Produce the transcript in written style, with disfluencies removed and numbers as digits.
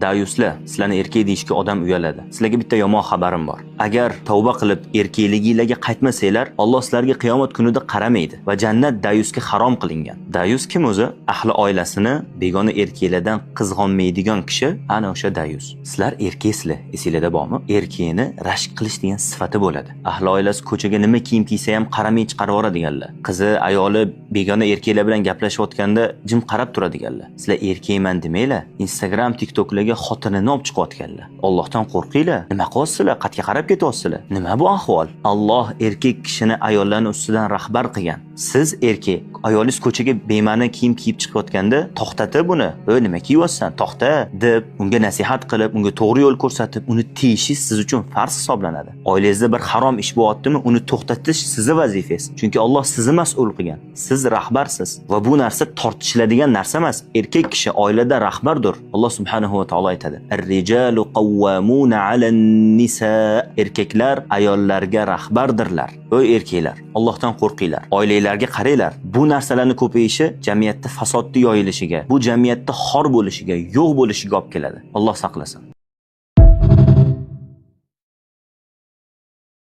Dayuslar, sizlarni erkak deyishga odam uyaladi. Sizlarga bitta yomon xabarim bor. Agar tavba qilib erkakliginglarga qaytmasanglar, Alloh sizlarga qiyomat kunida qaramaydi va jannat dayusga harom qilingan. Dayus kim o'zi? Ahli oilasini begona erkaklardan qizg'onmaydigan kishi ana o'sha dayus. Sizlar erkaksizlar, esinglarda bormi? Erkakni rashk qilish degan sifati bo'ladi. Ahli oilasi ko'chaga nima kiyim kiysa ham qaramay chiqarib yuboradiganlar. Qizi, ayoli begona erkaklar bilan gaplashayotganda jim qarab turadiganlar. Sizlar erkakman demanglar. Instagram, TikToklarga xotinini olib chiqayotganlar. Allohdan qo'rqinglar. Nima qilyapsizlar? Qayerga qarab ketyapsizlar? Nima bu ahvol? Alloh erkak kishini ayollarning ustidan rahbar qilgan. Siz erkak, ayolingiz ko'chaga bema'ni kiyim kiyib chiqayotganda to'xtatib uni, "Ey, nima kiyyapsan? To'xta" deb unga nasihat qilib, unga to'g'ri yo'l ko'rsatib, uni tiyishingiz siz uchun farz hisoblanadi. Oilangizda bir harom ish bo'lyaptimi, uni to'xtatish sizni vazifangiz. Chunki Alloh sizni mas'ul qilgan. Siz rahbarsiz va bu narsa tortishiladigan narsa emas. Erkak kishi oilada rahbardir. Alloh subhanahu va taolo aytadi: "Ar-rijalu qawwamuna 'alan-nisa." Erkaklar ayollarga rahbardirlar. Ey erkaklar, Allohdan qo'rqinglar. Oilanglarga qaranglar. Bu narsalarni ko'payishi jamiyatda fasodni yoyilishiga, bu jamiyatda xor bo'lishiga, yo'q bo'lishiga olib keladi. Alloh saqlasin.